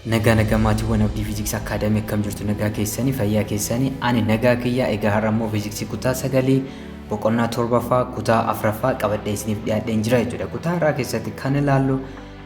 Nagaa nagaa maatiiwwan Abdii Fiiziksii Akaadaamii, akkam jirtu? Nagaa keessanii, fayyaa keessanii? Ani nagaa kiyyaa. Egaa har'a immoo fiiziksii kutaa sagalii boqonnaa torbaffaa kutaa afuraffaa qabadhee isiniif dhiyaadheen jira jechuudha. Kutaa har'aa keessatti kan ilaallu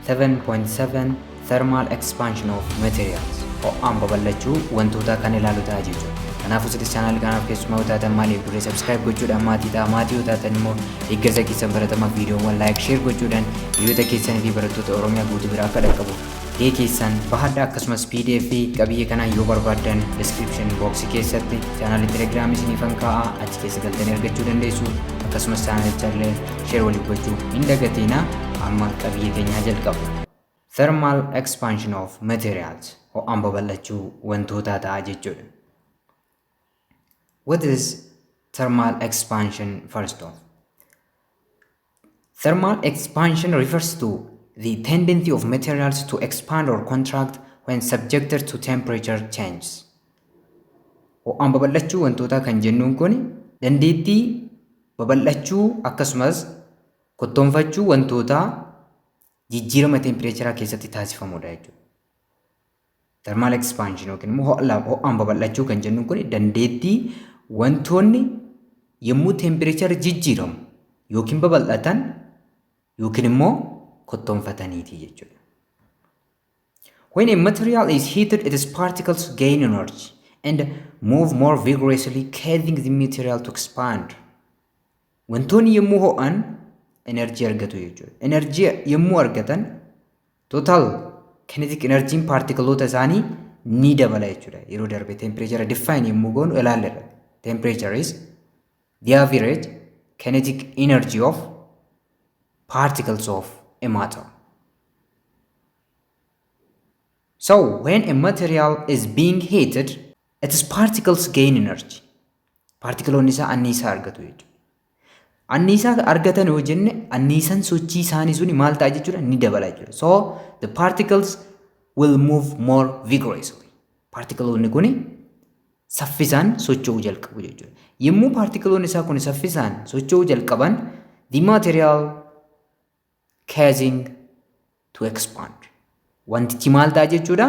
7.7 Thermal Expansion of Materials, ho'aan babal'achuu wantootaa kan ilaalu ta'a jechuudha. Kanaafuu sitis chaanaal kanaaf keessumaa yoo taatan maaliif duree subscribe gochuudhaan maatii ta'a. Maatii yoo taatan immoo deeggarsa keessan baratamaa viidiyoowwan like, share gochuudhaan hiriyoota keessanii fi barattoota Oromiyaa guutuu bira akka dhaqqabu gahee keessan bahadha. Akkasumas PDF qabiyyee kanaa yoo barbaaddan description box keessatti chaanaalii Telegiraamii isiniifan kaa'a, achi keessa galtanii argachuu dandeessu. Akkasumas chaanaalicha illee share waliif gochuu hin dagatinaa. Amma qabiyyee keenyaa jalqabu. Thermal expansion of materials, ho'aan babal'achuu wantootaa ta'a jechuudha. What is thermal expansion first off? Thermal expansion refers to the tendency of materials to expand or contract when subjected to temperature changes. Ho'aan babal'achuu wantootaa kan jennuun kun dandeettii babal'achuu akkasumas kottoonfachuu wantootaa jijjiirama teempireecharaa keessatti taasifamudha jechuudha. Thermal expansion yookiin immoo ho'aan babal'achuu kan jennuun kun dandeettii wantoonni yommuu teempireecharri jijjiiramu yookiin babal'atan yookiin immoo kottoonfataniiti jechuudha. When a material is heated, its particles gain energy and move more vigorously, causing the material to expand. Wantoonni yommuu ho'an enerjii argatu jechuudha. Enerjii yommuu argatan total kinetic enerjiin paartikaloota isaanii ni dabala jechuudha. Yeroo darbe temperature define yommuu goonu ilaalleerra. Temperature is the average kinetic energy of particles of a matter. So when a material is being heated, its particles gain energy. Paartikiloonni isaa anniisaa argatu jechuudha. Anniisaa argatan yoo jenne anniisaan sochii isaanii suni maal ta'a jechuudha? Ni dabala jechuudha. So the particles will move more vigorously. Paartikiloonni kuni saffisaan socho'uu jalqabu jechuudha. Yommuu paartikiloonni isaa kun saffisaan socho'uu jalqaban, the material causing to expand. Wantichi maal ta'a jechuudha?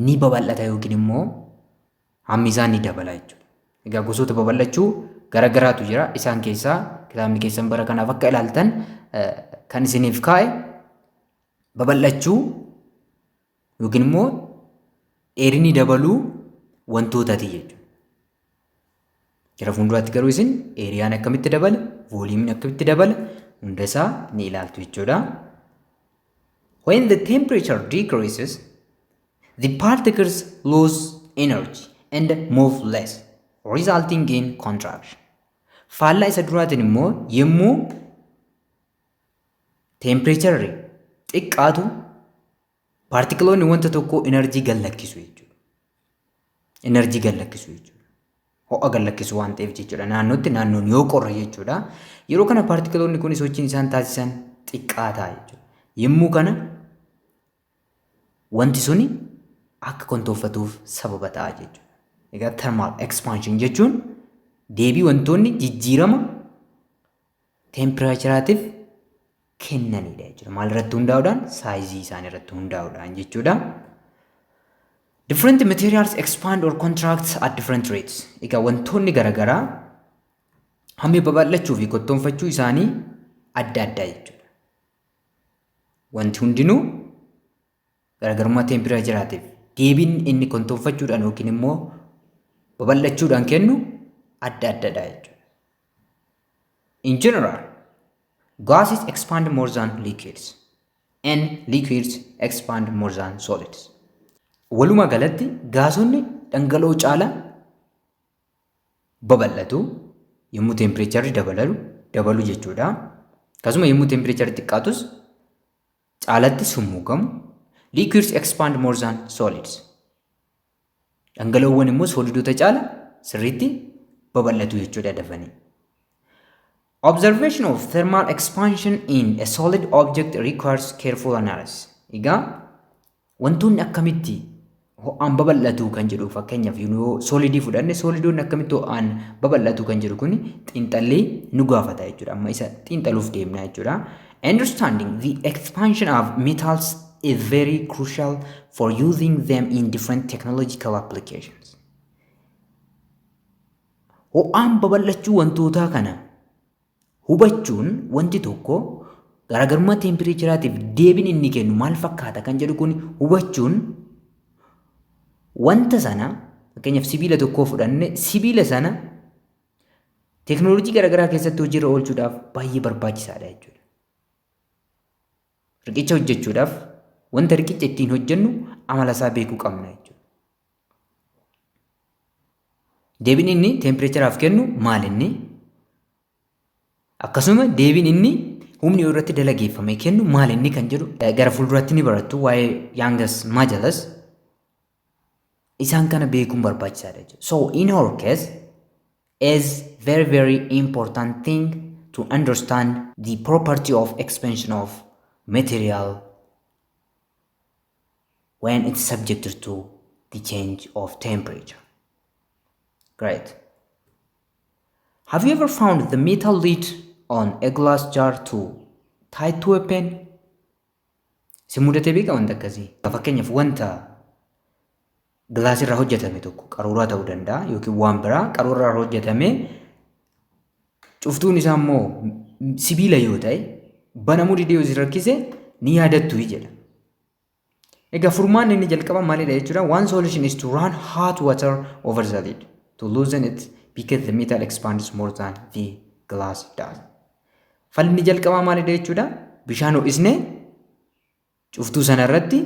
Ni babal'ata yookiin immoo hammi isaa ni dabala jechuudha. Egaa gosoota babal'achuu garagaraatu jira. Isaan keessaa kitaabni keessan bara kanaaf akka ilaaltan kan isiniif kaa'e babal'achuu yookiin immoo dheerinni dabaluu wantootaati jechuudha. Gara fuulduraatti garuu isin eeriyaan akkamitti dabala, vooliimiin akkamitti dabala hunda isaa ni ilaaltu jechuudha. When the temperature decreases, the particles lose energy and move less, resulting in contraction. Faallaa isa duraatiin immoo yommuu teempireecharri xiqqaatu paartikiloonni wanta tokkoo enerjii gad lakkisu jechuudha. Enerjii gad lakkisu jechuudha. Ho'a gad lakkisu waan ta'eef jechuudha. Naannootti naannoon yoo qorra jechuudha. Yeroo kana paartikiloonni kun sochiin isaan taasisan xiqqaataa jechuudha. Yommuu kana wanti suni akka kontoonfatuuf sababa ta'a jechuudha. Egaa thermal expansion jechuun deebii wantoonni jijjiirama teempireecharaatiif kennanidha jechuudha. Maal irratti hundaa'uudhaan? Saayizii isaanii irratti hundaa'uudhaan jechuudha. Different materials expand or contract at different rates. Egaa wantoonni garaagaraa hammi babal'achuu fi kottoonfachuu isaanii adda addaa jechuudha. Wanti hundinuu garaagarummaa teempireecharaatiif deebiin inni kottoonfachuudhaan yookiin immoo babal'achuudhaan kennu adda addadha jechuudha. In general, gases expand more than liquids and liquids expand more than solids. Walumaa galatti gaasonni dhangala'oo caala babal'atu yommuu teempireecharri dabalu jechuudha. Akkasuma yommuu teempireecharri xiqqaatus caalatti summuugamu. Liquids expand more than solids. Dhangala'oowwan immoo soolidoota caala sirriitti babal'atu jechuudha dafanii. Observation of thermal expansion in a solid object requires careful analysis. Egaa wantoonni akkamitti ho'aan babal'atu kan jedhu, fakkeenyaaf yoo soolidii fudhanne, soolidoonni akkamitti ho'aan babal'atu kan jedhu kun xiinxallee nu gaafata jechuudha. Amma isa xiinxaluuf deemna jechuudha. Understanding the expansion of metals is very crucial for using them in different technological applications. Ho'aan babal'achuu wantootaa kana hubachuun wanti tokko garaagarummaa teempireecharaatiif deebiin inni kennu maal fakkaata kan jedhu kun hubachuun, wanta sana, fakkeenyaaf sibiila tokkoo fudhanne, sibiila sana teeknooloojii garaagaraa keessatti hojiirra oolchuudhaaf baay'ee barbaachisaadha jechuudha. Riqicha hojjechuudhaaf wanta riqicha ittiin hojjennu amala isaa beekuu qabna jechuudha. Deebiin inni teempireecharaaf kennu maal inni? Akkasuma deebiin inni humni irratti dalageeffame kennu maal inni kan jedhu gara fuulduraatti ni barattu. Waa'ee Young's modulus isaan kana beekuun barbaachisaadha jechuudha. So in our case is very, very important thing to understand the property of expansion of material when it's subjected to the change of temperature. Great. Have you ever found the metal lid on a glass jar too tight to open? Si mudatee beekaa wanta akkasii? Fakkeenyaaf, wanta gilaasii irraa hojjetame tokko, qaruuraa ta'uu danda'a yookiin waan biraa, qaruuraa irraa hojjetame, cuftuun isaa immoo sibiila yoo ta'e, banamuu didee yoo si rakkise ni yaadattu jedha. Egaa furmaanni inni jalqaba maalidha jechuudha? One solution is to run hot water over the lid to loosen it because the metal expands more than the glass does. Falli jalqabaa maalidha jechuudha? Bishaan ho'isnee cuftuu sana irratti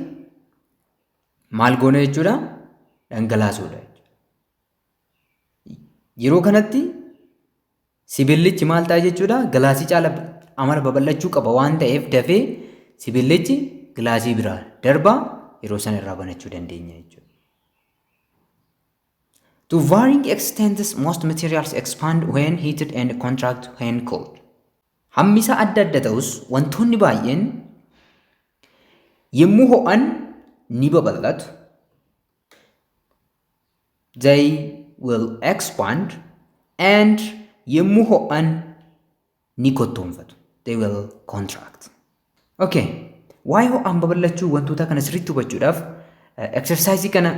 maal goona jechuudha? Dhangalaasuudha. Yeroo kanatti sibiillichi maal ta'a jechuudha? Gilaasii caala amala babal'achuu qaba waan ta'eef, dafee sibiillichi gilaasii biraa darba, yeroo sana irraa banachuu dandeenya jechuudha. To varying extents, most materials expand when heated and contract when cooled. Hammi isaa adda adda ta'us, wantoonni baay'een yommuu ho'an ni babal'atu. They will expand, and yommuu ho'an ni kottoonfatu. They will contract. Okay. Waa'ee ho'aan babal'achuu wantoota kana sirriitti hubachuudhaaf exercise kana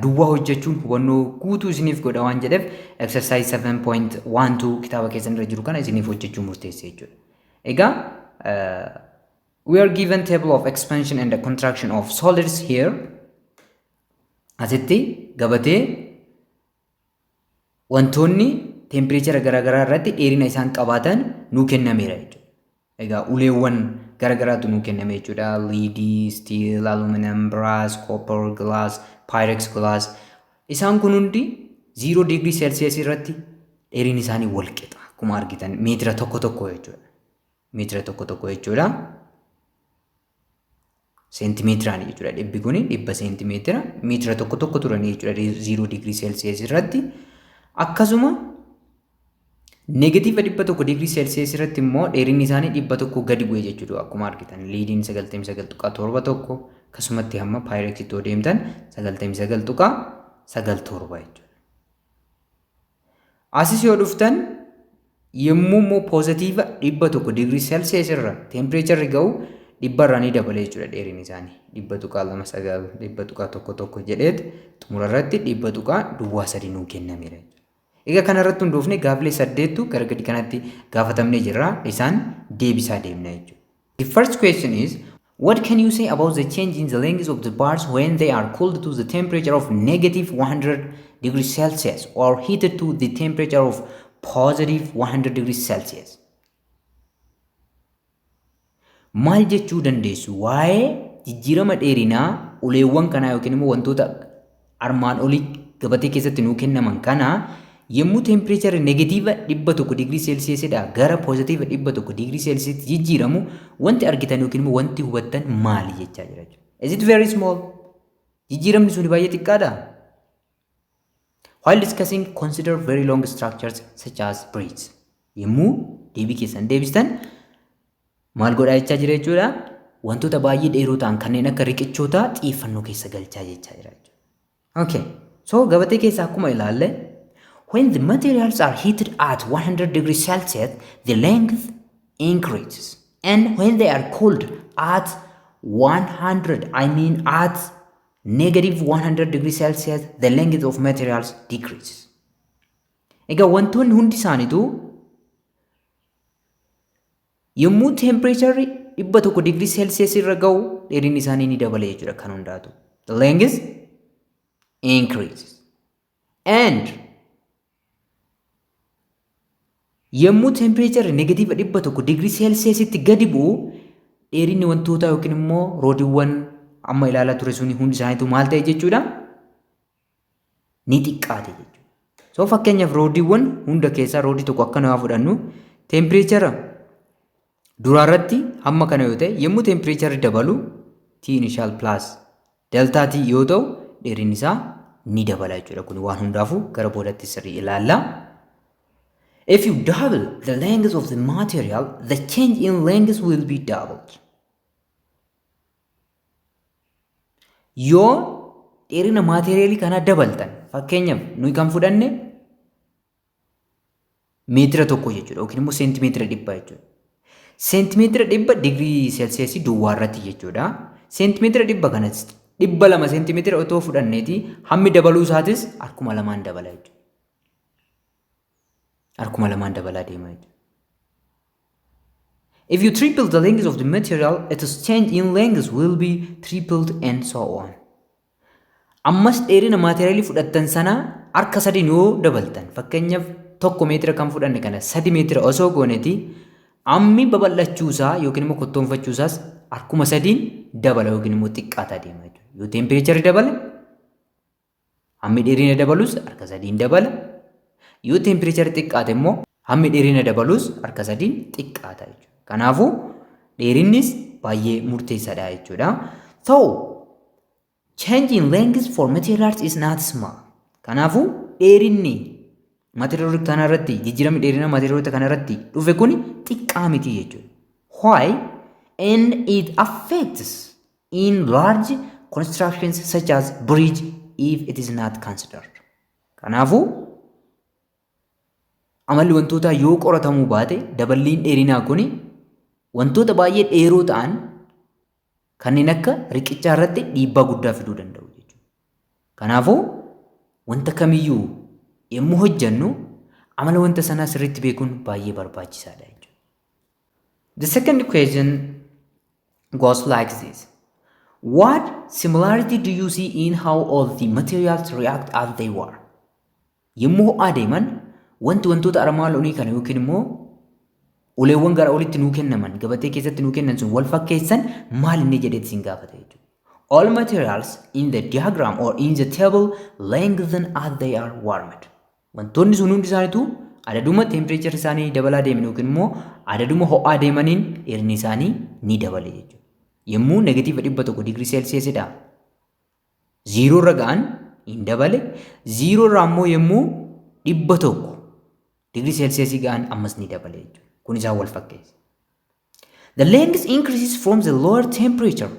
duwwaa hojjechuun hubannoo guutuu isiniif godha waan jedheef, exercise 7.12 kitaaba keessan irra jiru kana isiniif hojjechuu murteesse jechuudha. Egaa we are given table of expansion and the contraction of solids here. Asitti gabatee wantoonni teempireechara garaagaraa irratti dheerina isaan qabaatan nuu kennameera jechuudha. Egaa uleewwan garaagaraatu nuu kenname jechuudha. Lead, steel, aluminum, brass, copper, glass, pyrex glass. Isaan kun hundi 0 digirii seelsiyees irratti dheerinni isaanii wal qixa. Akkuma argitan meetira tokko tokko jechuudha. Meetira tokko tokko jechuudha. Seentimeetiraan jechuudha. Dhibbi kuni 100 seentimeetira, meetira tokko tokko turanii jechuudha 0 digirii seelsiyees irratti. Akkasuma negative 100 digirii seelsiyees irratti immoo dheerinni isaanii 100 gadi bu'e jechuudha. Akkuma argitan leadiin 99.71, akkasumatti hamma paayireeksitti yoo deemtan 99.97 jechuudha. Asis yoo dhuftan, yommuu immoo positive 100 digirii seelsiyees irra teempireecharri ga'u, dhibba irraa ni dabale jechuudha dheerinni isaanii. 100.29, 100.11 jedheet xumura irratti 100.03 nuu kennameera jechuudha. Egaa kana irratti hundoofne gaafilee saddeettu gara gadi kanatti gaafatamnee jirra. Isaan deebisaa deemna jechuudha. The first question is: What can you say about the change in the length of the bars when they are cooled to the temperature of negative 100 degrees Celsius or heated to the temperature of positive 100 degrees Celsius? Maal jechuu dandeessu waa'ee jijjiirama dheerinaa uleewwan kanaa yookiin immoo wantoota armaan olii gabatee keessatti nuu kennaman kanaa, yommuu teempireecharri negative 100 digirii seelsiyeesidhaa gara positive 100 digirii seelsiyeesitti jijjiiramu, wanti argitan yookiin immoo wanti hubattan maali jechaa jira jechuudha. Is it very small? Jijjiiramni suni baay'ee xiqqaadha? While discussing, consider very long structures such as bridges. Yommuu deebii keessan deebistan maal godhaa jechaa jira jechuudha? Wantoota baay'ee dheeroo ta'an kanneen akka riqichootaa xiyyeeffannoo keessa galchaa jechaa jira jechuudha. Okay. So gabatee keessa akkuma ilaalle, when the materials are heated at 100 degrees Celsius, the length increases, and when they are cooled at 100, I mean at negative 100 degree Celsius, the length of materials decreases. Egaa wantoonni hundi isaaniitu yommuu tempireecharri 100 digirii Celsius irra ga'u dheerinni isaanii ni dabala jechuudha kan hundaatu. The length increases. And yommuu tempireecharri negatiiva 100 digirii Seelsiyeesitti gadi bu'u dheerinni wantootaa yookiin immoo roodiiwwan amma ilaalaa ture suni hundi isaaniitu maal ta'e jechuudha? Ni xiqqaate jechuudha. So fakkeenyaaf roodiiwwan hunda keessaa roodii tokko akka namaa fudhannu tempireechara duraarratti hamma kana yoo ta'e yommuu tempireecharri dabalu T initial plus delta T yoo ta'u dheerinni isaa ni dabala jechuudha. Kun waan hundaafuu gara boodatti sirrii ilaalla. If you double the length of the material, the change in length will be doubled. Yoo dheerina maateeriyaalii kanaa dabaltan fakkeenyaaf nuyi kan fudhanne meetira tokko jechuudha yookiin immoo seentimeetira 100 jechuudha. Seentimeetira 100 digirii seelsiyeesii duwwaa irratti jechuudha. Seentimeetira 100 kanas 200 seentimeetira otoo fudhanneeti hammi dabaluu isaatis harkuma lamaan dabala jechuudha. Harkuma lamaan dabalaa deema jechuudha. If you triple the length of the material, its change in length will be tripled and so on. Ammas dheerina maateriyaalii fudhattan sanaa harka sadiin yoo dabaltan fakkeenyaaf 1 meetira kan fudhanne kana 3 meetira osoo gooneeti ammi babal'achuu isaa yookiin immoo kottoonfachuu isaas harkuma sadiin dabala yookiin immoo xiqqaataa deema jechuudha. Yoo teempireecharri dabale hammi dheerina dabalus harka sadiin dabala. Yoo teempireecharri xiqqaate immoo hammi dheerina dabalus harka sadiin xiqqaata jechuudha. Kanaafuu dheerinnis baay'ee murteessaadha jechuudha. So change in length for materials is not small. Kanaafuu dheerinni materiaalota kana irratti jijjiiramni dheerina materiaalota kana irratti dhufe kun xiqqaa miti jechuudha. Why? And it affects in large constructions such as bridge if it is not considered. Kanaafuu amalli wantootaa yoo qoratamuu baate daballiin dheerinaa kun wantoota baay'ee dheeroo ta'an kanneen akka riqichaa irratti dhiibbaa guddaa fiduu danda'u jechuudha. Kanaafuu wanta kamiyyuu yommuu hojjennu amala wanta sanaa sirriitti beekuun baay'ee barbaachisaadha jechuudha. The second question goes like this. What similarity do you see in how all the materials react as they were? Yommuu ho'aa deeman wanti wantoota armaan olii kana yookiin immoo uleewwan gara olitti nuu kennaman gabatee keessatti nuu kennan sun wal fakkeessan maal inni jedheeti isin gaafata jechuudha. All materials in the diagram or in the table lengthen as they are warmed. Wantoonni sun hundi isaaniitu adaduma teempireecharri isaanii dabalaa deeman yookiin immoo adaduma ho'aa deemaniin dheerinni isaanii ni dabale jechuudha. Yommuu negatiiva 100 digirii seelsiyeesidha. Ziiroo irra ga'an hin dabale. Ziiroo irraa immoo yommuu 100 digirii seelsiyeesii ga'an ammas ni dabale jechuudha. Kun isaan wal fakkeessa. The length increases from the lower temperature,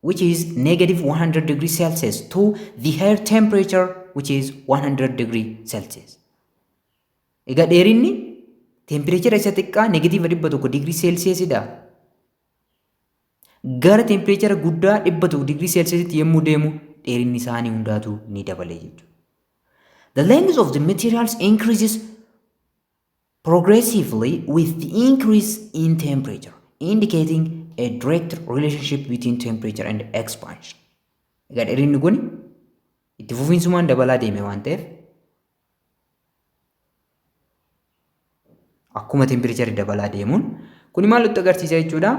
which is negative 100 degrees Celsius, to the higher temperature, which is 100 degree Celsius. Egaa dheerinni teempireechara isa xiqqaa negatiiva 100 digirii seelsiyeesidha. Gara teempireechara guddaa 100 digirii seelsiyeesitti yommuu deemu dheerinni isaanii hundaatu ni dabale jechuudha. The length of the materials increases progressively with the increase in temperature, indicating a direct relationship between temperature and expansion. Egaa dheerinni kun itti fufiinsumaan dabalaa deeme waan ta'eef akkuma teempireecharri dabalaa deemuun kuni maal nutti agarsiisa jechuudha?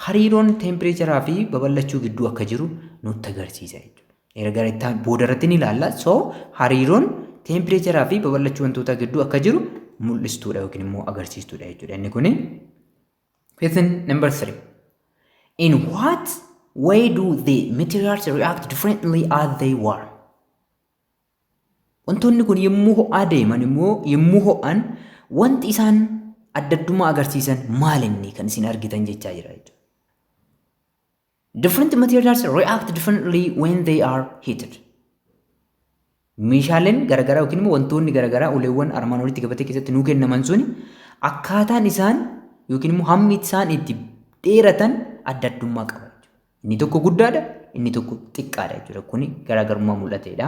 Hariiroon teempireecharaa fi babal'achuu gidduu akka jiru nutti agarsiisa jechuudha. Erga gara booda irratti ni ilaalla. So hariiroon teempireecharaa fi babal'achuu wantootaa gidduu akka jiru mul'istuudha yookiin immoo agarsiistuudha jechuudha. Inni kuni question number 3. In what way do the materials react differently as they warm? Wantoonni kun yommuu ho'aa deeman immoo yommuu ho'an wanti isaan adda addummaa agarsiisan maal inni kan isin argitan jechaa jira jechuudha. Different materials react differently when they are heated. Meeshaaleen garaagaraa yookiin immoo wantoonni garaagaraa uleewwan armaan olitti gabatee keessatti nuu kennaman suni akkaataan isaan yookiin immoo hammi isaan itti dheeratan adda addummaa qaba. Inni tokko guddaadha, inni tokko xiqqaadha jechuudha. Kuni garaagarummaa mul'ateedha.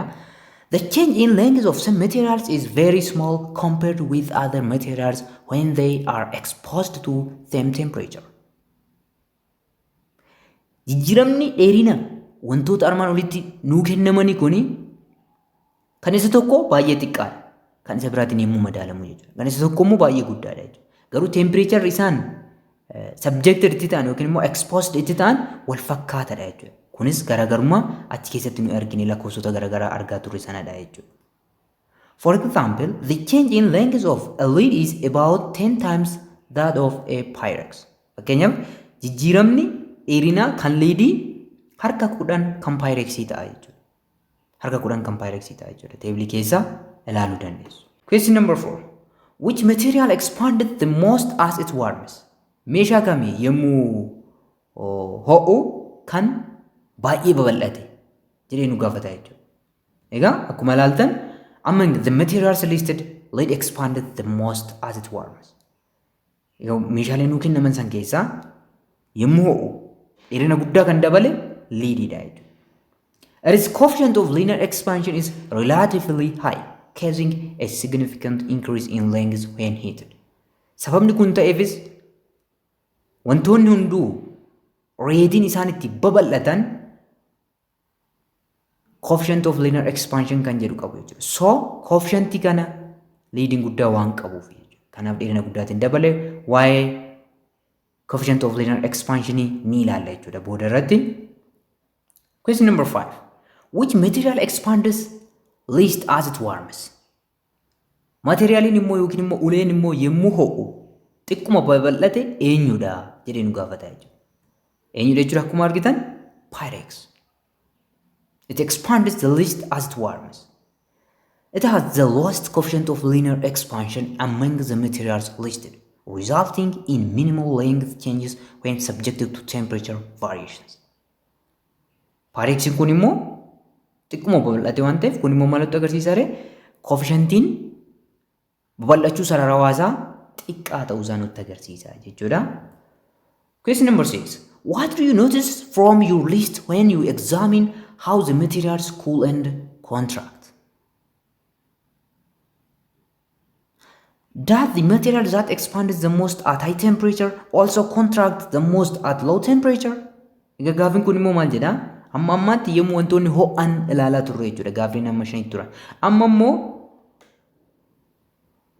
The change in length of some materials is very small compared with other materials when they are exposed to same temperature. Jijjiiramni dheerina wantoota armaan olitti nuu kennamanii kuni kan isa tokko baay'ee xiqqaadha. Kan isa biraatiin yommuu madaalamu jechuudha. Kan isa tokko immoo baay'ee guddaadha jechuudha. Garuu temperaturerri isaan subjected itti ta'an yookiin immoo exposed itti ta'an wal fakkaataadha jechuudha. Kunis garaagarummaa achi keessatti nu argine, lakkoofsota garaagaraa argaa turre sanadha jechuudha. For example, the change in length of a lead is about 10 times that of a Pyrex. Fakkeenyaaf, jijjiiramni dheerinaa kan leadii harka 10 kan Pyrexii ta'a jechuudha. Harka 10 kan Pyrexii ta'a jechuudha. Tableii keessaa ilaaluu dandeessu. Question number 4. Which material expanded the most as it warms? Meeshaa kamii yommuu ho'u kan baay'ee babal'ate jedhee nu gaafata jechuudha. Egaa akkuma ilaaltan, among the materials listed, lead expanded the most as it warms. Egaa meeshaalee nuu kennaman san keessaa yommuu ho'u dheerina guddaa kan dabale leadiidha jechuudha. Its coefficient of linear expansion is relatively high, causing a significant increase in length when heated. Sababni kun ta'eefis wantoonni hunduu rateiin isaan itti babal'atan coefficient of linear expansion kan jedhu qabu jechuudha. So coefficientii kana leadiin guddaa waan qabuuf jechuudha. Kanaaf dheerina guddaatiin dabale. Waa'ee coefficient of linear expansion ni ilaalla jechuudha booda irratti. Question number 5. Which material expands least as it warms? Materialiin immoo yookiin immoo uleen immoo yommuu ho'u xiqquma babal'ate eenyudha jedhee nu gaafata jechuudha. Eenyudha jechuudha? Akkuma argitan, Pyrex. It expands the least as it warms. It has the lowest coefficient of linear expansion among the materials listed, resulting in minimal length changes when subjected to temperature variations. Pyrexiin kun immoo xiqquma babal'ate waan ta'eef, kun immoo maaltu agarsiisa ree? Coefficientiin babal'achuu sarara hawaasaa xiqqaa ta'uu isaa nutti agarsiisa jechuudha. Question number 6. What do you notice from your list when you examine how the materials cool and contract? Does the material that expands the most at high temperature also contract the most at low temperature? Egaa gaaffiin kun immoo maal jedhaa? Amma ammaatti yommuu wantoonni ho'an ilaalaa turre jechuudha. Gaaffiin amma shanitti turan. Amma immoo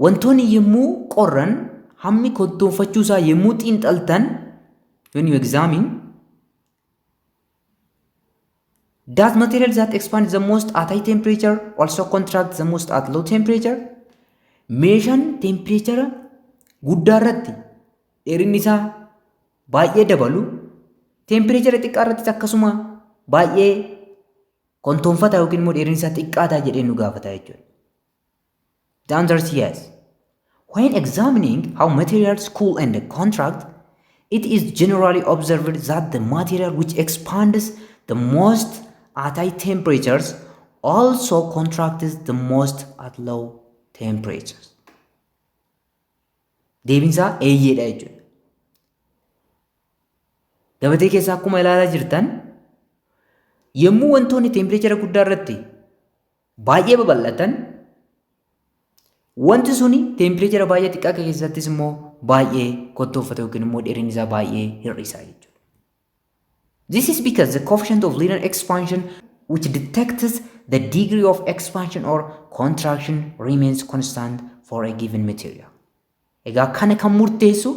wantoonni yommuu qorran hammi kottoonfachuu isaa yommuu xiinxaltan, when you examine, does material that expand the most at high temperature also contract the most at low temperature? Meeshaan temperature guddaa irratti dheerinni isaa baay'ee dabalu temperature xiqqaa irrattis akkasuma baay'ee kontoonfata yookiin immoo dheerinni isaa xiqqaataa jedhee nu gaafata jechuudha. The answer is yes. When examining how materials cool and contract, it is generally observed that the material which expands the most at high temperatures also contracts the most at low temperatures. Deebiinsaa eeyyeedha jechuudha. Gabatee keessaa akkuma ilaalaa jirtan, yommuu wantoonni temperature guddaa irratti baay'ee babal'atan, wanti suni temperature baay'ee xiqqaa keessattis immoo baay'ee kottoofata yookiin immoo dheerinni isaa baay'ee hir'isa jechuudha. This is because the coefficient of linear expansion, which detects the degree of expansion or contraction, remains constant for a given material. Egaa kana kan murteessu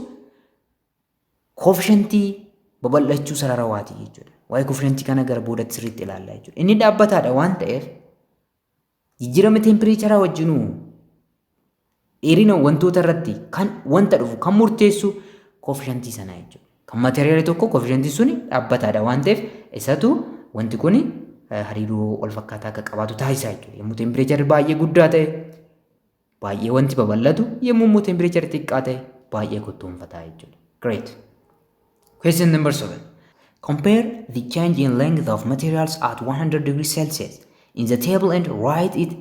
coefficientii babal'achuu sararawaati jechuudha. Waa'ee coefficientii kana gara boodatti sirriitti ilaalla jechuudha. Inni dhaabbataadha waan ta'eef, jijjiirama temperatureaa wajjinuu dheerina wantoota irratti kan wanta dhufu kan murteessu coefficientii sana jechuudha. Kan materialii tokko coefficientiin suni dhaabbataadha waan ta'eef, isatu wanti kun hariiroo wal fakkaataa akka qabaatu taasisa jechuudha. Yommuu temperaturerri baay'ee guddaa ta'e baay'ee wanti babal'atu, yommuu immoo temperaturerri xiqqaa ta'e baay'ee kottoonfataa jechuudha. Great. Question number 7. Compare the change in length of materials at 100 degrees Celsius in the table and write it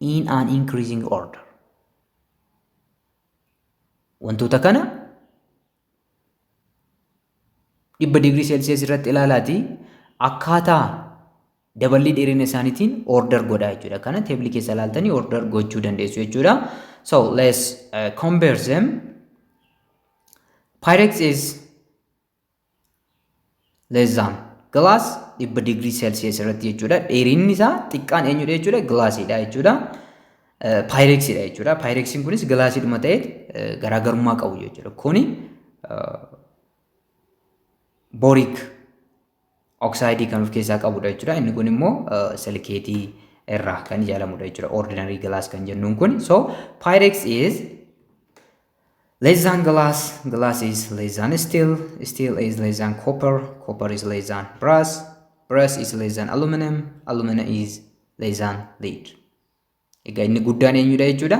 in an increasing order. Wantoota kana 100 digirii Celsius irratti ilaalaati. Akkaataa daballii dheerina isaaniitiin order godhaa jechuudha. Kana tableii keessa ilaaltanii order gochuu dandeessu jechuudha. So let's compare them. Pyrex is less than glass 100 degree Celsius irratti jechuudha. Dheerinni isaa xiqqaan eenyudha jechuudha? Glassiidha jechuudha. Pyrexiidha jechuudha. Pyrexiin kunis glassiidhuma ta'eet garaagarummaa qabu jechuudha. Kuni boric oxideii kan of keessaa qabudha jechuudha. Inni kun immoo silicateii irraa kan ijaaramudha jechuudha. Ordinary glass kan jennuun kun. So Pyrex is less than glass, glass is less than steel, steel is less than copper, copper is less than brass, brass is less than aluminum, aluminum is less than lead. Egaa inni guddaan eenyudha jechuudha?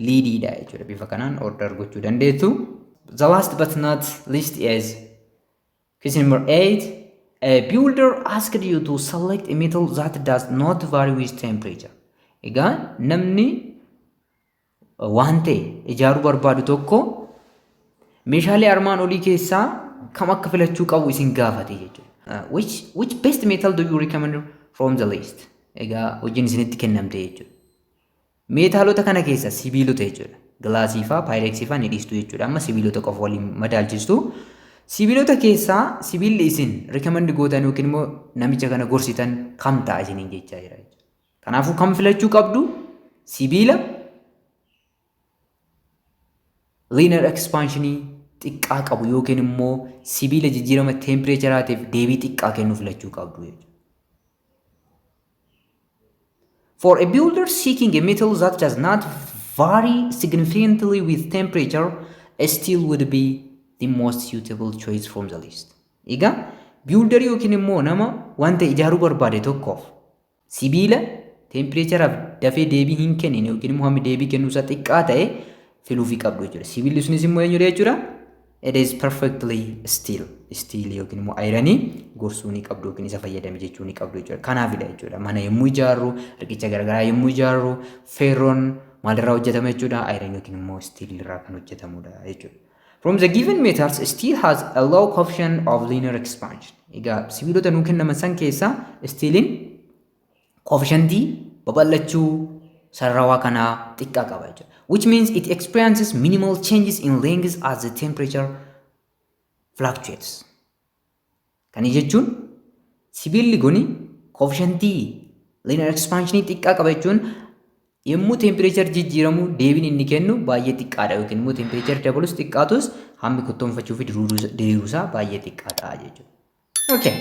Leadiidha jechuudha. Bifa kanaan order gochuu dandeessu. The last but not least is question number 8. A builder asked you to select a metal that does not vary with temperature. Egaa namni waan ta'e ijaaruu barbaadu tokko meeshaalee armaan olii keessaa kam akka filachuu qabu isin gaafate jechuudha. Which best metal do you recommend from the list? Egaa hojiin isinitti kennamte jechuudha. Meetaalota kana keessa sibiilota jechuudha. Glassii fa'aa, Pyrexii fa'aa ni dhiistu jechuudha. Amma sibiilota qofa waliin madaalchistu. Sibiilota keessaa sibiilli isin recommend gootan yookiin immoo namicha kana gorsitan kam ta'a isiniin jechaa jira jechuudha. Kanaafuu kam filachuu qabdu? Sibiila linear expansionii xiqqaa qabu yookiin immoo sibiila jijjiirama temperatureaatiif deebii xiqqaa kennu filachuu qabdu jechuudha. For a builder seeking a metal that does not vary significantly with temperature, a steel would be the most suitable choice from the list. Egaa builderii yookiin immoo nama wanta ijaaruu barbaade tokkoof sibiila temperatureaaf dafee deebii hin kennine yookiin immoo hammi deebii kennuu isaa xiqqaa ta'e filuufii qabdu jechuudha. Sibiilli sunis immoo eenyudha jechuudha? It is perfectly steel. Steel yookiin immoo ironii gorsuu ni qabdu yookiin isa fayyadame jechuu ni qabdu jechuudha. Kanaafidha jechuudha. Mana yommuu ijaarru, riqicha garaagaraa yommuu ijaarru, ferroon maalirraa hojjetama jechuudha? Iron yookiin immoo steel irraa kan hojjetamudha jechuudha. From the given metals, steel has a low coefficient of linear expansion. Egaa sibiilota nuu kennaman san keessaa steeliin coefficientii babal'achuu sararawaa kanaa xiqqaa qaba jechuudha. Which means it experiences minimal changes in length as the temperature fluctuates. Kana jechuun sibiilli kuni coefficientii linear expansionii xiqqaa qaba jechuun yommuu temperature jijjiiramu deebiin inni kennu baay'ee xiqqaadha yookiin immoo temperature dabalus xiqqaatus hammi kottoonfachuu fi diriiruusaa baay'ee xiqqaa ta'a jechuudha. Okay.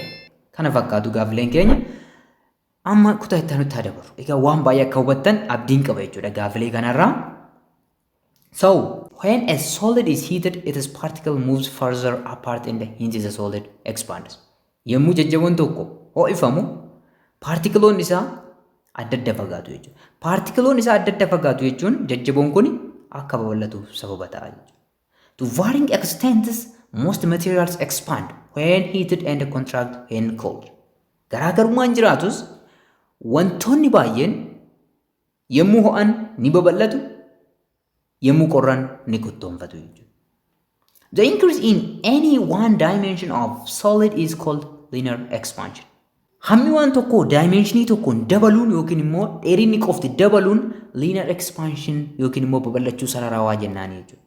Kana fakkaatu gaaffileen keenya. Amma kutaa itti aanutti haa dabarru. Egaa waan baay'ee akka hubattan abdiin qaba jechuudha gaaffilee kanarraa. So, when a solid is heated, its particle moves further apart and hence the solid expands. Yommuu jajjaboon tokko ho'ifamu paartikiloonni isaa adda adda fagaatu jechuudha. Paartikiloonni isaa adda adda fagaatu jechuun jajjaboon kun akka babal'atuuf sababa ta'a jechuudha. To varying extents, most materials expand when heated and contract when cooled. Garaagarummaan jiraatus wantoonni baay'een yommuu ho'an ni babal'atu, yommuu qorran ni kottoonfatu jechuudha. The increase in any one dimension of solid is called linear expansion. Hammi waan tokkoo dimensionii tokkoon dabaluun yookiin immoo dheerinni qofti dabaluun linear expansion yookiin immoo babal'achuu sararawaa jennaan jechuudha.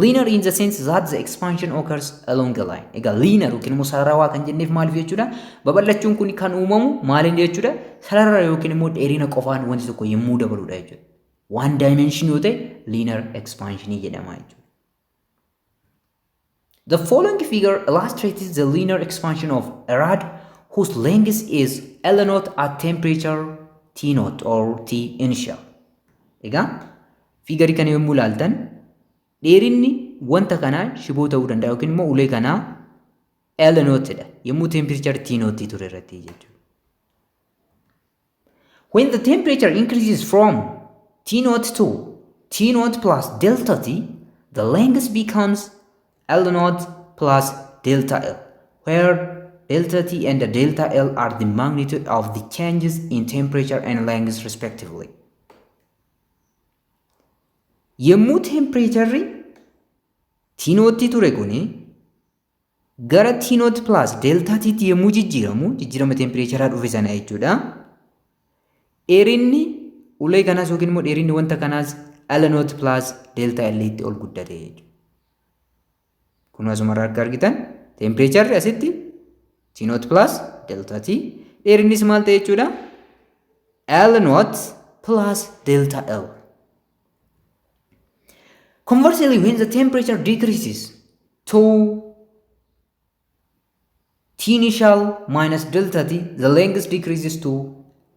Linear in the sense that the expansion occurs along the line. Egaa linear yookiin immoo sararawaa kan jenneef maaliif jechuudha? Babal'achuun kun kan uumamu maaliin jechuudha? Sarara yookiin immoo dheerina qofaan wanti tokko yommuu dabaludha jechuudha. One dimension yoo ta'e linear expansion jedhama jechuudha. The following figure illustrates the linear expansion of a rod whose length is L naught at temperature T naught or T initial. Egaa figureii kana yommuu ilaaltan dheerinni wanta kanaa shiboo ta'uu danda'a yookiin immoo ulee kanaa L naught dha, yommuu temperature T naught ture irratti jechuudha. When the temperature increases from T naught to T naught plus delta T, the length becomes L naught plus delta L, where delta T and delta L are the magnitude of the changes in temperature and length, respectively. Yommuu temperatureri T naught ture kuni Gara T naught plus delta T tti yommuu jijjiiramu, jijjiirama teempireecharaa dhufe sana jechuudha. Dheerinni ulee kanaas yookiin immoo dheerinni wanta kanaas L naught plus delta L tti ol guddate jechuudha. Kun asumarraa akka argitan teempireecharri asitti T naught plus delta T, dheerinnis maal ta'e jechuudha? L naught plus delta L. Conversely, when the temperature decreases to T initial minus delta T, the length decreases to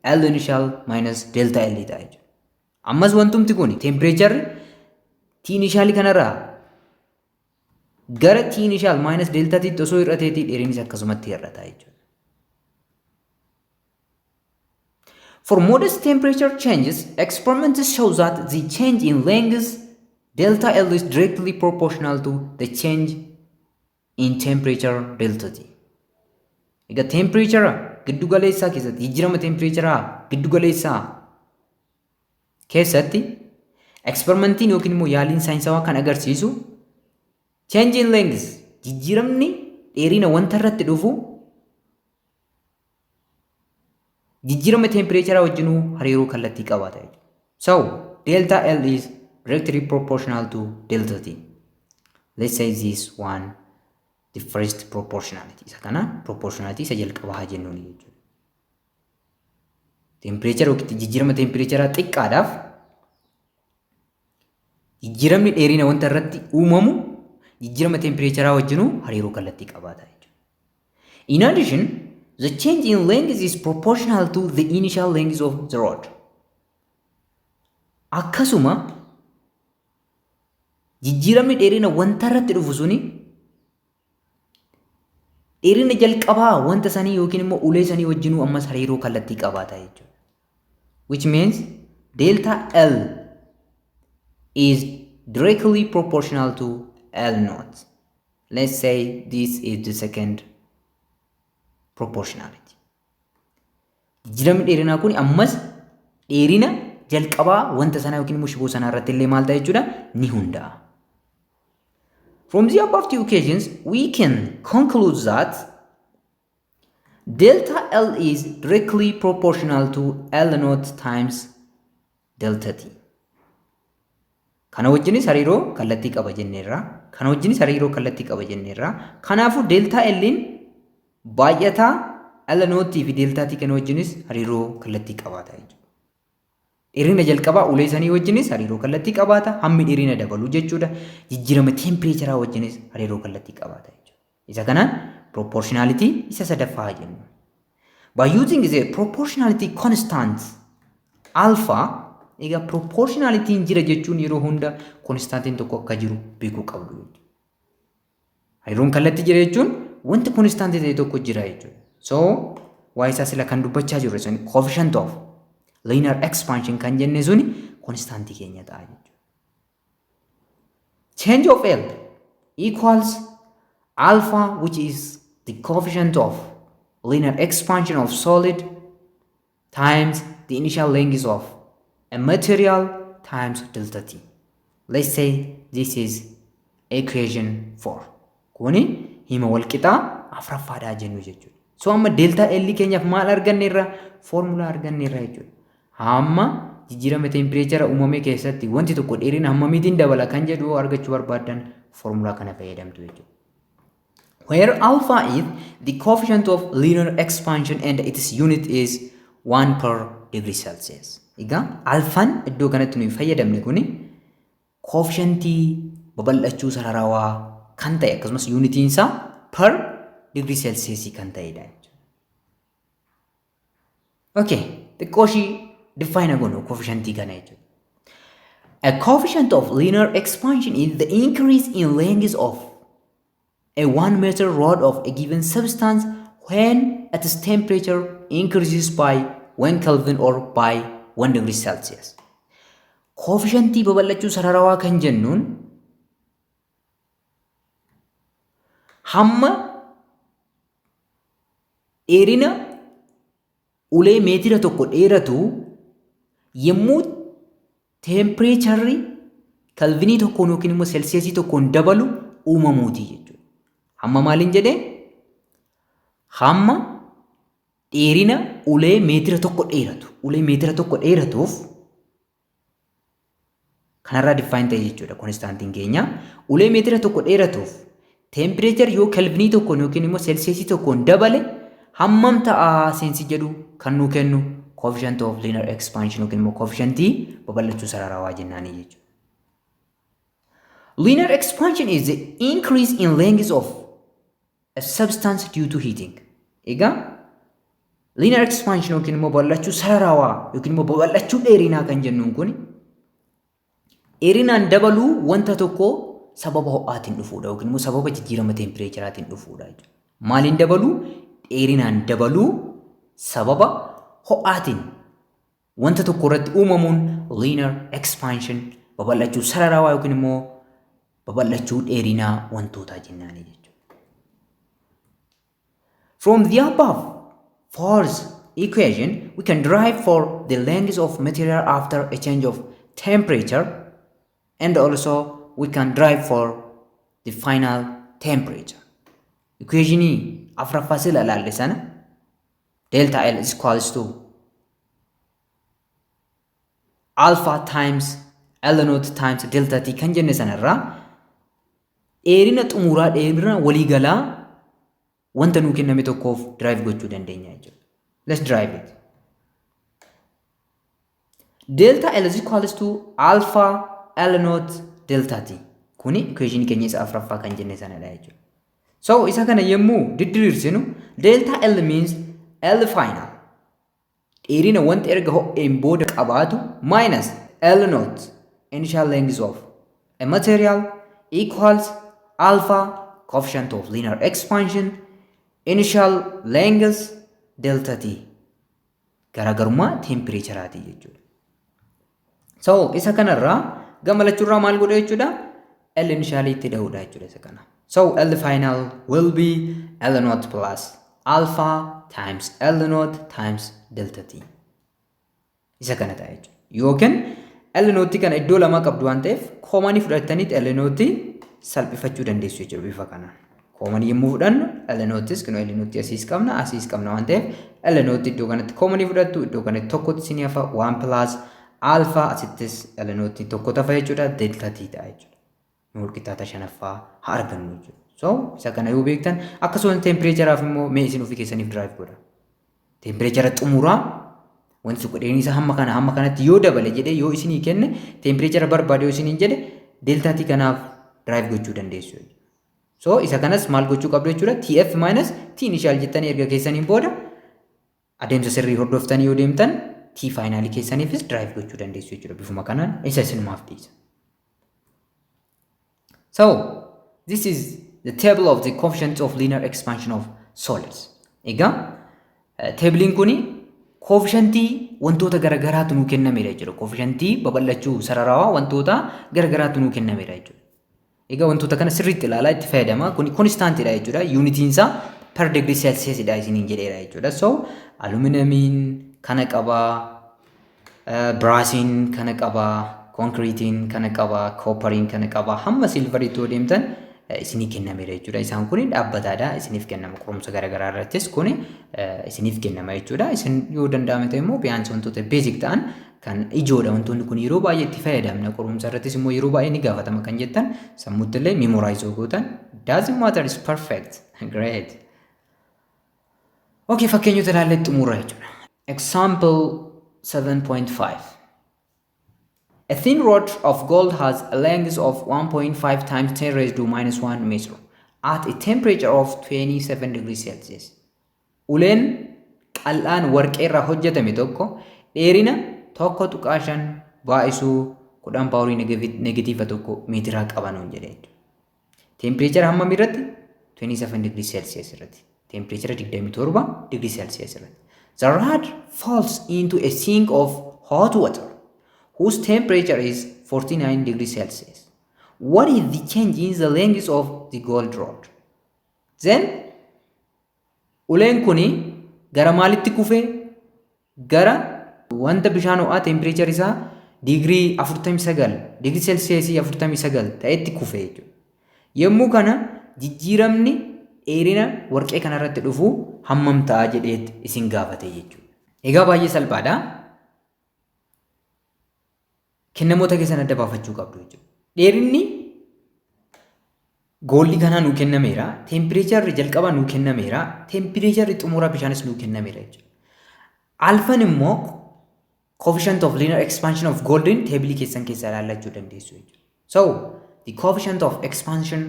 L initial minus delta L ta'a jechuudha. Ammas wantumti kun tempireecharri T initial kanarraa gara T initial minus delta T osoo hir'ateetii dheerinis akkasumatti hir'ata jechuudha. For modest temperature changes, experiments show that the change in length delta L is directly proportional to the change in temperature delta T. Egaa tempireechara giddu galeessaa keessatti, jijjiirama tempireecharaa giddu galeessaa keessatti, eksperimentiin yookiin immoo yaaliin saayinsawaa kan agarsiisu change in length, jijjiiramni dheerina wanta irratti dhufu, jijjiirama tempireecharaa wajjinuu hariiroo kallattii qabaata jechuudha. So delta L is directly proportional to delta T. Let's say this one the first proportionality. Isa kana proportionality isa jalqabaa haa jennuun jechuudha. Tempireechara yookiin jijjiirama tempireecharaa xiqqaadhaaf jijjiiramni dheerina wanta irratti uumamu jijjiirama tempireecharaa wajjinuu hariiroo kallattii qabaata jechuudha. In addition, the change in length is proportional to the initial length of the rod. Akkasuma jijjiiramni dheerina wanta irratti dhufu suni dheerina jalqabaa wanta sanii yookiin immoo ulee sanii wajjinuu ammas hariiroo kallattii qabaata jechuudha. Which means delta L is directly proportional to L naught. Let's say this is the second proportionality. Jijjiiramni dheerinaa kun ammas dheerina jalqabaa wanta sanaa yookiin immoo shiboo sanaa irratti illee maal ta'a jechuudha? Ni hundaa'a. From the above two equations, we can conclude that delta L is directly proportional to L naught times delta T. Kana wajjinis hariiroo kallattii qaba jenneerra. Kana wajjinis hariiroo kallattii qaba jenneerra. Kanaafuu delta L'n baay'ataa L naught fi delta T kana wajjinis hariiroo kallattii qabaata jechuudha. Dheerina jalqabaa ulee sanii wajjinis hariiroo kallattii qabaata. Hammi dheerina dabaluu jechuudha. Jijjiirama teempireecharaa wajjinis hariiroo kallattii qabaata jechuudha. Isa kanaan proportionality isa sadaffaa jennu. By using the proportionality constant alpha, egaa proportionalityn jira jechuun yeroo hunda constantiin tokko akka jiru beekuu qabdu jechuudha. Hariiroon kallattii jira jechuun wanti constantii ta'e tokko jira jechuudha. So waa'ee isaa sila kan dubbachaa jirru sun coefficient of linear expansion kan jenne suni constantii keenya ta'a jechuudha. Change of L equals alpha, which is the coefficient of linear expansion of solid, times the initial length of a material times delta T. Let's say this is equation 4. Kuni hima walqixaa afuraffaadhaa jennu jechuudha. So amma delta L keenyaaf maal arganneerra? Foormulaa arganneerra jechuudha. Hamma jijjiirama teempireechara uumame keessatti wanti tokko dheerina hammamiitiin dabala kan jedhu argachuu barbaaddan foormulaa kana fayyadamtu jechuudha. Where alpha is the coefficient of linear expansion and its unit is 1 per degree Celsius. Egaa alfaan iddoo kanatti nuyi fayyadamne kuni coefficientii babal'achuu sararawaa kan ta'e, akkasumas yuunitiin isaa per degree Celsius kan ta'edha jechuudha. Okay, xiqqoo ishii define goonu coefficientii kana jechuudha. A coefficient of linear expansion is the increase in length of a 1 meter rod of a given substance when its temperature increases by 1 Kelvin or by 1 degree Celsius. Coefficientii babal'achuu sararawaa kan jennuun hamma dheerina ulee meetira tokko dheeratu yommuu teempireecharri kalvinii tokkoon yookiin immoo seelsiyeesii tokkoon dabalu uumamuuti jechuudha. Hamma maaliin jedhee? Hamma dheerina ulee meetira tokko dheeratu. Ulee meetira tokko dheeratuuf kanarraa define ta'e jechuudha constantiin keenya. Ulee meetira tokko dheeratuuf temperature yoo kelvinii tokkoon yookiin immoo seelsiyeesii tokkoon dabale hammam ta'a seensi jedhu kan nuu kennu coefficient of linear expansion yookiin immoo coefficientii babal'achuu sararawaa jennaanii jechuudha. Linear expansion is the increase in length of a substance due to heating. Egaa, linear expansion yookiin immoo babal'achuu sararawaa yookiin immoo babal'achuu dheerinaa kan jennuun kun dheerinaan dabaluu wanta tokko sababa ho'aatiin dhufuudha yookiin immoo sababa jijjiirama temperatureaatiin dhufuudha jechuudha. Maaliin dabaluu? Dheerinaan dabaluu sababa ho'aatiin wanta tokko irratti uumamuun linear expansion, babal'achuu sararawaa yookiin immoo babal'achuu dheerinaa wantootaa jennaanii jechuudha. From the above fourth equation, we can derive for the length of material after a change of temperature, and also we can derive for the final temperature. Equationii afuraffaa sila ilaalle sana, delta L is equals to alpha times L naught times delta T kan jenne sanarraa, dheerina xumuraa, dheerina waliigalaa wanta nuu kenname tokkoof derive gochuu dandeenya jechuudha. Let's derive it. Delta L is equals to alpha L naught delta T. Kuni equation keenya isa afuraffaa kan jenne sanadha jechuudha. So isa kana yommuu didiriirsinu, delta L means L final, dheerina wanta erga ho'een booda qabaatu, minus L naught, initial length of a material, equals alpha, coefficient of linear expansion, initial length, delta T, garaagarummaa temperatureaati jechuudha. So isa kanarraa gama lachuurraa maal godha jechuudha? L initial itti dha'uudha jechuudha isa kana. So L final will be L naught plus alpha times L naught times delta T. Isa kana ta'a jechuudha. Yookiin L naught kana iddoo lama qabdu waan ta'eef, commonii fudhattaniit L naught salphifachuu dandeessu jechuudha bifa kanaan. Commonii yommuu fudhannu, L naughtis kunoo L naught asiis qabna, asiis qabna waan ta'eef, L naught iddoo kanatti commonii fudhattu, iddoo kanatti tokkotti isinii hafa, 1 plus alpha, asittis L naught tokko tafa jechuudha, delta T ta'a jechuudha. Nu walqixxaata shanaffaa haa argannu jechuudha. So isa kana yoo beektan, akkasumas temperatureaaf immoo mee isin ofii keessaniif derive godha. Temperature xumuraa wanti tokko dheerinni isaa hamma kana hamma kanatti yoo dabale jedhee yoo isinii kenne, temperature barbaade yoo isiniin jedhe, delta T kanaaf derive gochuu dandeessu. So isa kanas maal gochuu qabdu jechuudha? TF minus T initial jettanii erga keessaniin booda, adeemsa sirrii hordoftanii yoo deemtan, T finalii keessaniifis derive gochuu dandeessu jechuudha. Bifuma kanaan isa isinumaaf dhiisa. So this is the table of the coefficient of linear expansion of solids. Egaa, tableiin kuni coefficientii wantoota garagaraatu nuu kennameera jechuudha. Coefficientii babal'achuu sararawaa wantoota garagaraatu nuu kennameera jechuudha. Egaa, wantoota kana sirriitti ilaalaa itti fayyadama. Kuni constantiidha jechuudha. Unitiin isaa per degree Celsiusidha isiniin jedheera jechuudha. So aluminamiin kana qabaa, brassiin kana qabaa, concreteiin kana qabaa, copperiin kana qabaa, hamma silveriitti yoo deemtan isinii kennameera jechuudha. Isaan kun dhaabbataadha, isiniif kennama. Qorumsa garaagaraa irrattis kun isiniif kennama jechuudha. Isin yoo danda'ame ta'e immoo biyaansi wantoota basic ta'an kan ijoodha. Wantoonni kun yeroo baay'ee itti fayyadamna. Qorumsa irrattis immoo yeroo baay'ee ni gaafatama kan jettan sammuutti illee memorize gootan, doesn't matter, is perfect. Great. Okay, fakkeenyota ilaallee xumura jechuudha. Example 7.5. A thin rod of gold has a length of 1.5 times 10 raised to minus 1 meter at a temperature of 27 degrees Celsius. Uleen qal'aan warqee irraa hojjetame tokko dheerina 1.5 baay'isuu 10 powerii negative 1 meetiraa qaba nuun jedhe jechuudha. Temperature hammam irratti? 27 degree Celsius irratti. Temperature 27 degree Celsius irratti. The rod falls into a sink of hot water whose temperature is 49 degrees Celsius. What is the change in the length of the gold rod? Then uleen kuni gara maalitti kufee? Gara wanta bishaan ho'aa temperature isaa digirii 49, digirii seelsiyeesii 49 ta'etti kufe jechuudha. Yommuu kana jijjiiramni dheerina warqee kanarratti dhufu hammam ta'a jedheet isin gaafate jechuudha. Egaa baay'ee salphaadha. Kennamoota keessan adda baafachuu qabdu jechuudha. Dheerinni gold kanaa nuu kennameera. Temperatureri jalqabaa nuu kennameera. Temperatureri xumuraa bishaanis nuu kennameera jechuudha. Alphaan immoo coefficient of linear expansion of goldiin tableii keessan keessaa ilaallachuu dandeessu jechuudha. So the coefficient of expansion,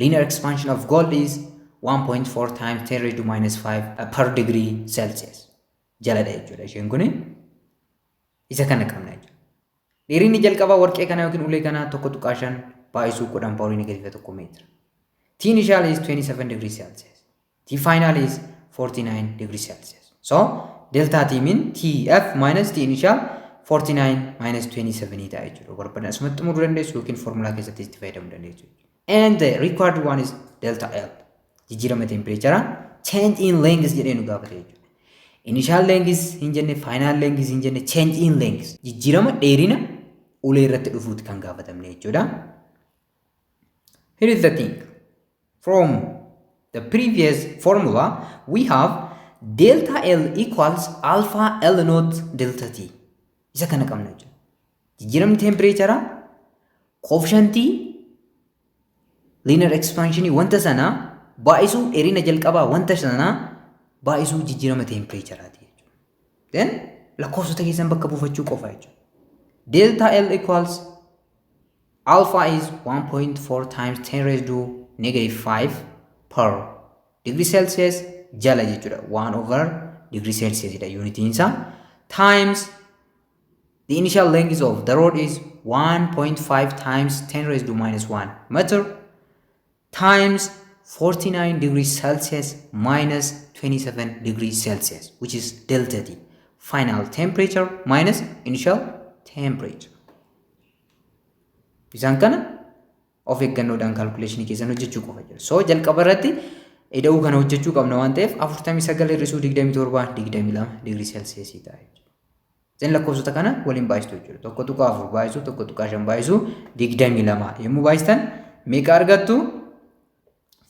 linear expansion of gold is 1.4 times 10 raised to minus 5 per degree Celsius. Jaladha jechuudha isheen kuni. Isa kana qabna jechuudha. Dheerinni jalqabaa warqee kanaa yookiin ulee kanaa 1.5 baay'isuu 10 powerii negative 1 meetira. T initial is 27 degrees Celsius. T final is 49 degrees Celsius. So delta T mean TF minus T initial, 49 minus 27 ta'a jechuudha. Barbaadan asumatti xumuruu dandeessu yookiin formulaa keessatti itti fayyadamuu dandeessu. And the required one is delta L. Jijjiirama temperature, change in length jedhee nu gaafate jechuudha. Initial length hin jenne, final length hin jenne, change in length, jijjiirama dheerina ulee irratti dhufuuti kan gaafatamne jechuudha. Here is the thing. From the previous formula, we have delta L equals alpha L naught delta T. Isa kana qabna jechuudha. Jijjiiramni temperature coefficientii linear expansionii wanta sanaa baay'isuu dheerina jalqabaa wanta sanaa baay'isuu jijjiirama temperatureaati jechuudha. Then lakkoofsota keessan bakka buufachuu qofa jechuudha. Delta L equals alpha is 1.4 times 10 raised to negative 5 per degree Celsius jala jechuudha. 1 over degree Celsius dha unitiin isaa, times the initial length of the rod is 1.5 times 10 raised to minus 1 meter times 49 degrees Celsius minus 27 degrees Celsius, which is delta T, final temperature minus initial temperature. Isaan kana of eeggannoodhaan calculationii keessan hojjechuu qofa jira. So jalqaba irratti ida'uu kana hojjechuu qabna waan ta'eef, 49 hir'isuu 27, 22 digirii Celsiusii ta'a jechuudha. Isin lakkoofsota kana waliin baay'istu jechuudha. 1.4 baay'isuu 1.5 baay'isuu 22 yommuu baay'istan meeqa argattu?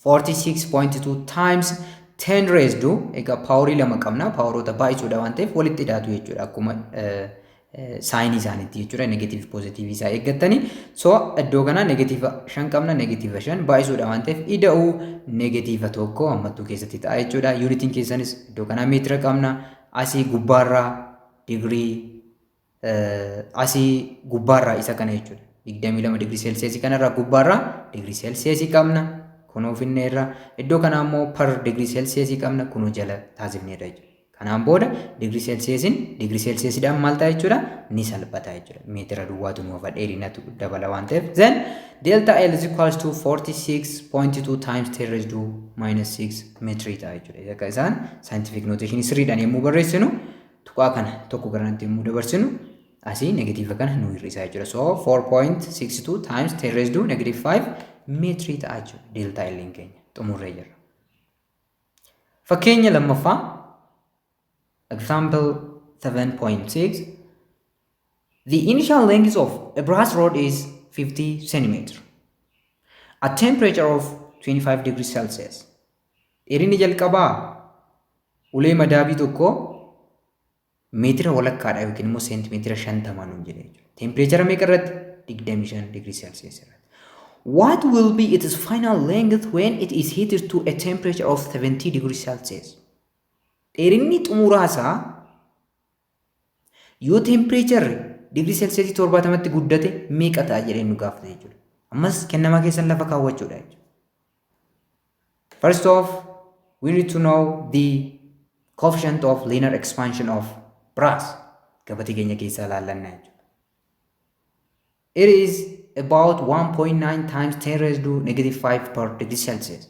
46.2 times 10 raised to, egaa powerii lama qabna, poweroota baay'isuudha waan ta'eef walitti hidhaatu jechuudha, akkuma signii isaaniitti jechuudha, negative positiveii isaa eeggattanii. So iddoo kana negative 5 qabna, negative 5 baay'isuudha waan ta'eef ida'uu negative 1 hammattuu keessatti ta'a jechuudha. Unitiin keessanis iddoo kanaa meetira qabna, asii gubbaarraa digirii, asii gubbaarraa isa kana jechuudha, 22 digirii seelsiyeesii kanarraa gubbaarraa digirii seelsiyeesii qabna, kunoo finneerra. Iddoo kana immoo per digirii seelsiyeesii qabna, kunoo jala taasifneerra jechuudha. Kanaan booda digirii seelsiyeesiin digirii seelsiyeesiidhaan maal ta'a jechuudha? Ni salphata jechuudha. Meetira duwwaatu nu hafa, dheerinatu dabala waan ta'eef. Then delta L is equals to 46.2 times 10 raised to minus 6 meetirii ta'a jechuudha. Akka isaan scientific notation sirriidhaan yommuu barreessinu, tuqaa kana tokko garanatti yommuu dabarsinu, asii negative kana nu hir'isa jechuudha. So 4.62 times 10 raised to negative 5 meetirii ta'a jechuudha. Delta L keenya xumurree jirra. Fakkeenya lammaffaa, example 7.6. The initial length of a brass rod is 50 centimeter at temperature of 25 degrees Celsius. Dheerinni jalqabaa ulee madaabii tokko meetira walakkaadha yookiin immoo seentimeetira 50 nuun jedhe jechuudha. Temperature meeqa irratti? 25 degree Celsius irratti. What will be its final length when it is heated to a temperature of 70 degrees Celsius? Dheerinni xumuraa isaa yoo temperatureri digirii Celsiusii 70tti guddate meeqa ta'a jedhee nu gaafata jechuudha. Ammas kennamaa keessan lafa kaawwachuudha jechuudha. First off, we need to know the coefficient of linear expansion of brass. Gabatee keenya keessaa ilaallanna jechuudha. It is about 1.9 times 10 raised to negative 5 per degree Celsius.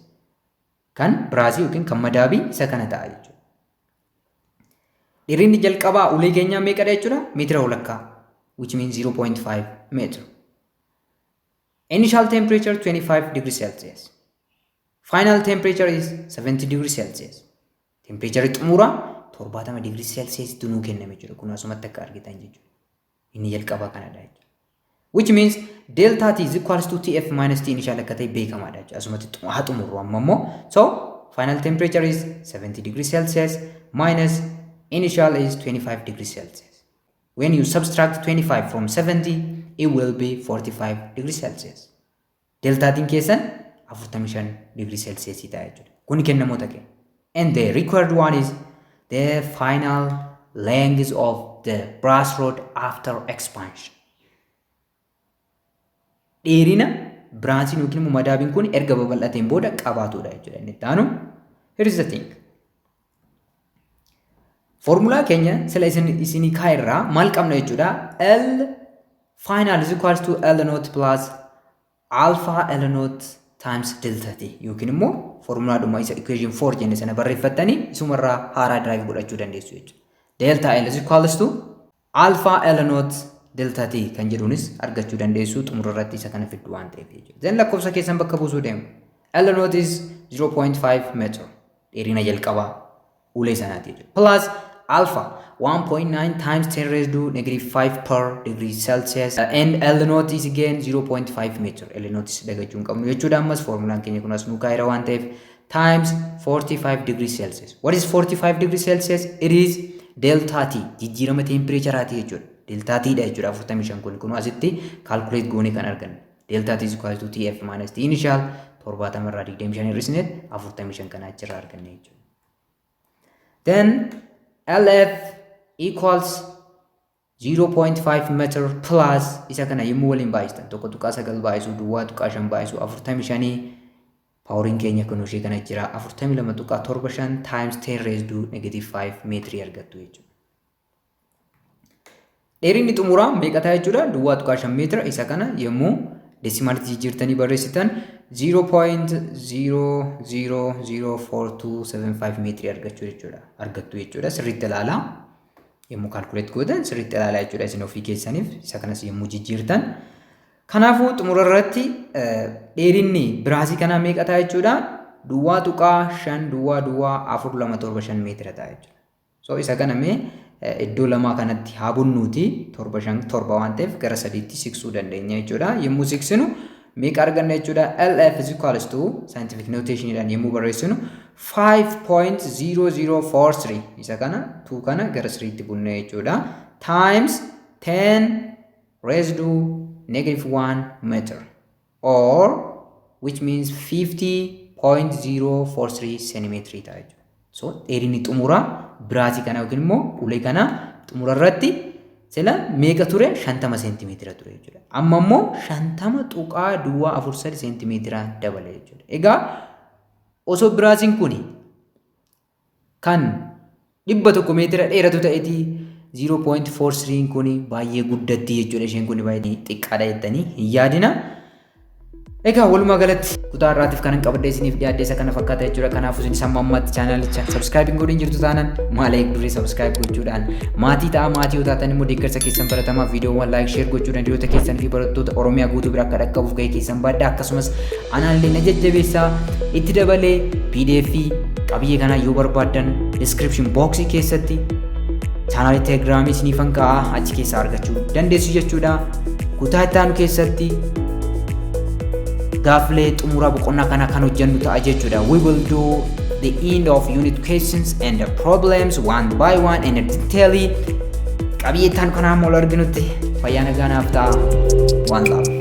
Kan brassii yookiin kan madaabii isa kana ta'a jechuudha. Dheerinni jalqabaa ulee keenyaa meeqadha jechuudha? Meetira walakkaa, which means 0.5 meter. Initial temperature 25 degrees Celsius. Final temperature is 70 degrees Celsius. Temperature xumuraa 70 degree Celsius nuu kenname jechuudha. Kun asumatti akka argitan jechuudha. Inni jalqabaa kanadha jechuudha. Which means delta T is equals to TF minus T initial akka ta'e beekamaadha jechuudha. Asumatti haa xumurru amma immoo. So final temperature is 70 degrees Celsius minus initial is 25 degrees Celsius. When you subtract 25 from 70, it will be 45 degrees Celsius. Delta Tiin keessan 45 degree Celsius ta'a jechuudha. Kuni kennamoota keenya. And the required one is the final length of the brass rod after expansion. Dheerina brassiin yookiin immoo madaabiin kun erga babal'ateen booda qabaatudha jechuudha. Inni itti aanu, here is the thing. Foormulaa keenya sila isinii kaa'e maal qabna jechuudha? L final is equals to L naught plus alpha L naught times delta T yookiin immoo foormulaadhuma isa equation 4 jenne sana barreeffattanii isumarraa haaraa derive godhachuu dandeessu jechuudha. Delta L is equals to alpha L naught delta T kan jedhuunis argachuu dandeessu, xumura irratti isa kana fiddu waan ta'eef jechuudha. Then lakkoofsa keessan bakka buusuu deemu. L naught is 0.5 meter, dheerina jalqabaa ulee sanaati jechuudha. Plus alpha 1.9 times 10 raised to negative 5 per degree Celsius, and L naught is again 0.5 meter. L naught is dagachuu hin qabnu jechuudha. Ammas formulaan keenya kun as nuu kaa'eera waan ta'eef, times 45 degrees Celsius. What is 45 degrees Celsius? It is delta T, jijjiirama tempereecharaati jechuudha. Delta T dha jechuudha 45 kun asitti calculate goonee kan arganne. Delta T is equal to TF minus T initial, 70 irraa 25 hir'isneet 45 kana achirraa arganne jechuudha. Then LF equals 0.5 meter plus isa kana yommuu waliin baay'istan, 1.9 baay'isuu 0.5 baay'isuu 45, poweriin keenya kun ishee kana jira, 42.75 times 10 raised to negative 5 meetirii argattu jechuudha. Dheerinni xumuraa meeqa ta'a jechuudha? 0.5 meetira. Isa kana yommuu deesimaalitti jijjiirtanii barreessitan 0.0004275 meetirii argachuu jechuudha. Argattu jechuudha. Sirriitti ilaalaa. Yommuu calculate gootan sirriitti ilaalaa jechuudha isin ofii keessaniif isa kanas yommuu jijjiirtan. Kanaafuu xumura irratti dheerinni brassii kanaa meeqa ta'a jechuudha? 0.5004275 meetira ta'a jechuudha. So isa kana mee iddoo lamaa kanatti haa bunnuuti, torba shan torba waan ta'eef gara sadiitti siqsuu dandeenya jechuudha. Yommuu siqsinu meeqa arganna jechuudha? LF is equals to, scientific notationidhaan yommuu barreessinu, 5.0043, isa kana 2 kana gara 3tti bunne jechuudha. Times 10 raised to negative 1 meter, or which means 50.043 centimeter ta'a jechuudha. So dheerinni xumuraa brassii kana yookiin immoo ulee kana xumura irratti sila meeqa ture? 50 seentimeetira ture jechuudha. Amma immoo 50.043 seentimeetira dabale jechuudha. Egaa osoo brassiin kun kan 100 meetira dheeratu ta'etii 0.43 kun baay'ee guddatti jechuudha. Isheen kun baay'ee xiqqaadha jettanii hin yaadina. Egaa walumaa galatti kutaa har'aatiif kanan qabadhee isiniif dhiyaadhe isa kana fakkaata jechuudha. Kanaafuu isin hamma ammaatti chaanalicha subscribe hin godhin jirtu taanaan maal eegduree? Subscribe gochuudhaan maatii ta'a. Maatii yoo taatan immoo deeggarsa keessan baratamaa viidiyoowwan like, share gochuudhaan hiriyoota keessan fi barattoota Oromiyaa guutuu bira akka dhaqqabuuf gahee keessan baadhaa. Akkasumas anaallee na jajjabeessaa. Itti dabalee PDF qabiyyee kanaa yoo barbaaddan description box keessatti chaanaalii Telegiraamii isiniifan kaa'aa, achi keessaa argachuu dandeessu jechuudha. Kutaa itti aanu keessatti gaaffilee xumuraa boqonnaa kana kan hojjennu ta'a jechuudha. We will do the end of unit questions and the problems one by one and detailly. Qabiyyee itti aanu kanaa wal arginutti fayyaa nagaa naaf ta'a. One love.